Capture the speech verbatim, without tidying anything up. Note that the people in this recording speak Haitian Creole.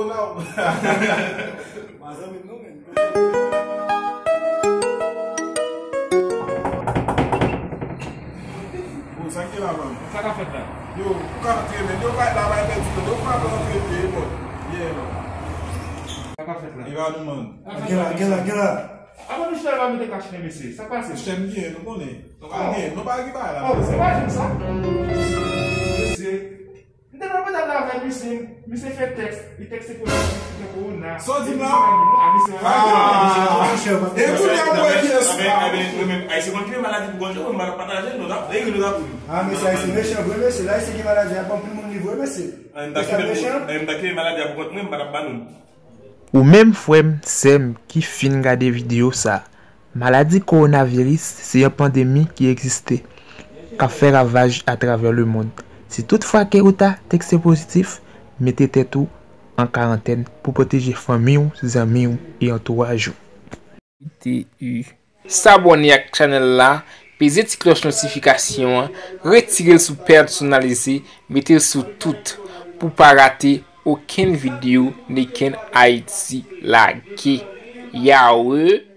kowona. Mazanmi m non, men. Bon, sa ki la, man? Sa k ap fèt la? Yo, ou ka antre, men yo pa la, pa pèdi tan. Yo pa antre, peye, bon. Yeah, man. Sa k ap fèt la? Evanouman. Gen la, gen la, gen la. Avan nou chita la mete kach nan mesye. Sa k pase? Chèm byen, nou konnen. Nou pa gen, nou pa gen bagay la. Oh, se pa jen sa. Mesye. M te nan lopital la avèk misye, misye fè tèks, li tèkse pozitif, li gen kowona. Sa w di m la? Ah, misye. Ah, e kounye a mwen ki espas. Mwen menm, Ayisyen konn ki maladi pou kont yo, mwen pa t ap pataje l, nou t ap ri, nou t ap ri. Ah, mesye Ayisyen mechan vre, mesye. Ayisyen gen maladi a, ban anpil moun li vre, mesye. Mesye Ayisyen mechan. M ta kite maladi a pou kont mwen, m pa t ap ba nou l. Ou menm frè m, sè m ki fin gade videyo sa, maladi kowonaviris se yon pandemi ki egziste, k ap fè ravaj atravè lemonn. Si tout fwa ke ou ta tèkse pozitif, mete tèt ou an karantèn pou pwoteje fanmi w, zanmi w e antouraj ou. T U. Sabòne ak chanèl la, peze ti klòch notifikasyon an, retire l sou pèsonalize, mete l sou tout pou pa rate okenn videyo Neken Ayiti lage. Yawe!